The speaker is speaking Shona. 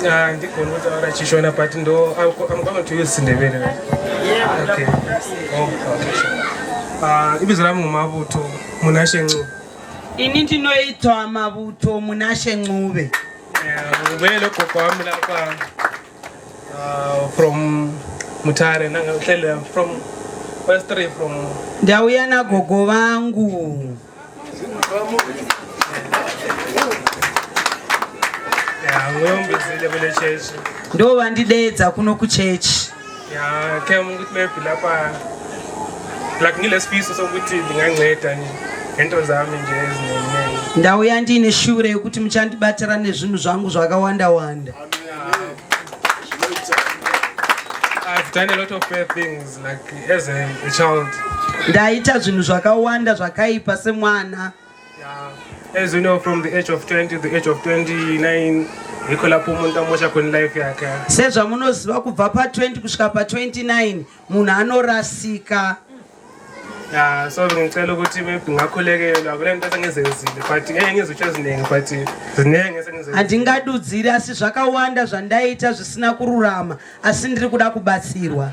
Ah, ndigona kutaura chishona but ndo I'm going to use Sindebele. Right? Okay. Oh, okay, sure. Ah, ibizo lami nguMabutho Munashe Ncube. Ini ndinoitwa Mabuto Munashe Ncube. Yeah, ngibuye logogo wami lapha from Mutare nangihlele from West 3 from Ndauya nagogo vangu. Yeah, nguyombizile kule church. Ndo vandideedza kuno kuchechi. Yeah, came ukuthi maybe lapha like ngilesifiso sokuthi ndinganceda nje ngento zami nje eziningi. Ndauya ndiine shure yekuti muchandibatira nezvinhu zvangu zvakawanda wanda. I've done a lot of bad things like as a child. Ndaita zvinhu zvakawanda zvakaipa semwana. Yeah. As you know, from the age of 20 to the age of 29, yikho lapho umuntu amosha khona life yakhe. Sezvamunoziva kubva pa20 kusvika pa29 munhu anorasika. Yeah, so ngicela ukuthi maybe ngakhulekelwa kule nto esengizenzile but ngeke ngizitsho eziningi but ziningi esengizenzile. Handingadudziri asi zvakawanda zvandaita zvisina kururama asi ndiri kuda kubatsirwa.